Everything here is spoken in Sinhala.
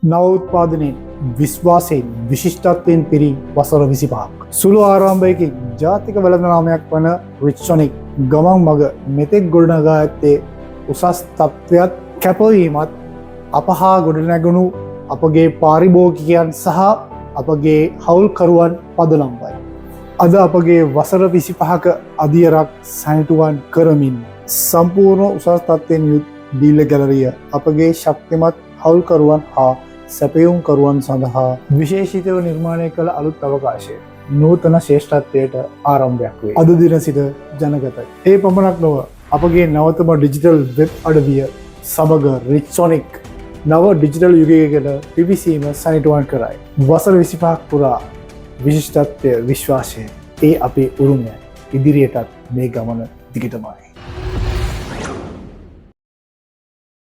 නව උත්පාදනයෙන්, විශ්වාසයෙන්, විශිෂ්ටත්වයෙන් පිරි වසර 25ක්. සුළු ආරම්භයකින් ජාතික වෙළඳ නාමයක් වන රිච්සොනික් ගමන් මග මෙතෙක් ගොඩනගා ඇත්තේ උසස් තත්ත්වයත් කැපවීමත් අප හා ගොඩනැගුණු අපගේ පාරිභෝගිකයන් සහ අපගේ හවුල්කරුවන් පදනම්වයි. අද අපගේ වසර 25ක අදියරක් සනිටුවන් කරමින් සම්පූර්ණ උසස් තත්ත්වයෙන් යුත් ඩීලර් ගැලරිය අපගේ ශක්තිමත් හවුල්කරුවන් හා සැපයුම්කරුවන් සඳහා විශේෂිතව නිර්මාණය කළ අලුත් අවකාශය නූතන ශ්‍රේෂ්ඨත්වයට ආරම්භයක් වේ. අද දින සිට ජනගතයි. ඒ පමණක් නොව, අපගේ නවතම ඩිජිටල් වෙබ් අඩවිය සමග රිච්සොනික් නව ඩිජිටල් යුගයකට පිවිසීම සනිටුවන් කරයි. වසර 25ක් පුරා විශිෂ්ටත්වය, විශ්වාසය, ඒ අපේ උරුමය. ඉදිරියටත් මේ ගමන දිගටමයි.